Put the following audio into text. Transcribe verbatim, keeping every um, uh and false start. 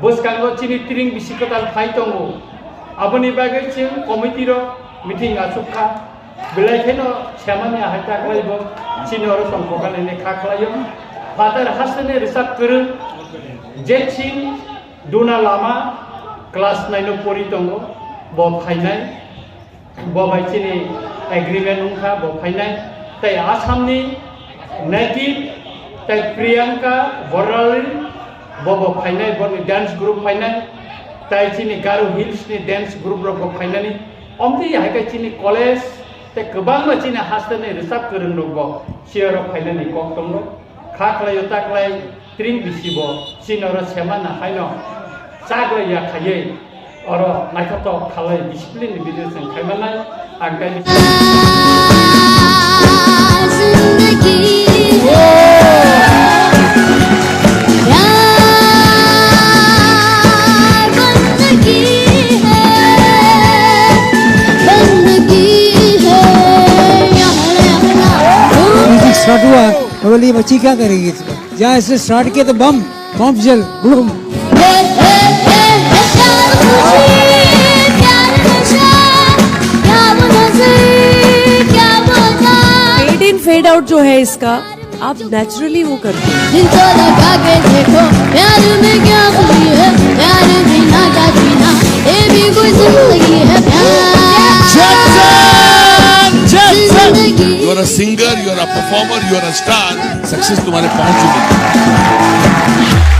Bwskango chini tring bisi kwtal phai tongo. Aboni bagwi chwng committee rok meeting achuk kha. Belai kheno semani ahai taklai bo chini oro tongkha nini kha khlaio. Father hasteni rwchap kwrwng Jetsing Duna Lama class nine o pori tongo, bo phainai. Bo bai chini agreement wngkha, bo phainai. Tei Assamni native, tei Priyanka Borrali, bo bo phainai, boni dance group phainai. Tei chini Garo Hills ni dance group rok bo phainani. Omtwi hai khe chini college tei kwbangma chini hasteni rwchap kwrwng rok bo siyaro phainani kok tongo. Kha khlaio taklai tring bisi bo chini oro semana haino chaglai ya khaiwi oro naithotok khalai discipline ni video chwng khaimanai ang tei Music start हुआ, बोलिए बच्ची क्या करेगी इसमें? जहाँ इसने स्टार्ट किया तो बम, बम जल, boom. Fade in fade out जो है इसका, आप नेचुरली वो करते हैं। दिल तो लगा के देखो प्यार में क्या कमी है, प्यार बिना का जीना ये भी कोई जिंदगी है प्यार। Jackson! Jackson! You are a singer, you are a performer, you are a star. Success तुम्हारे पहुंच चुकी है.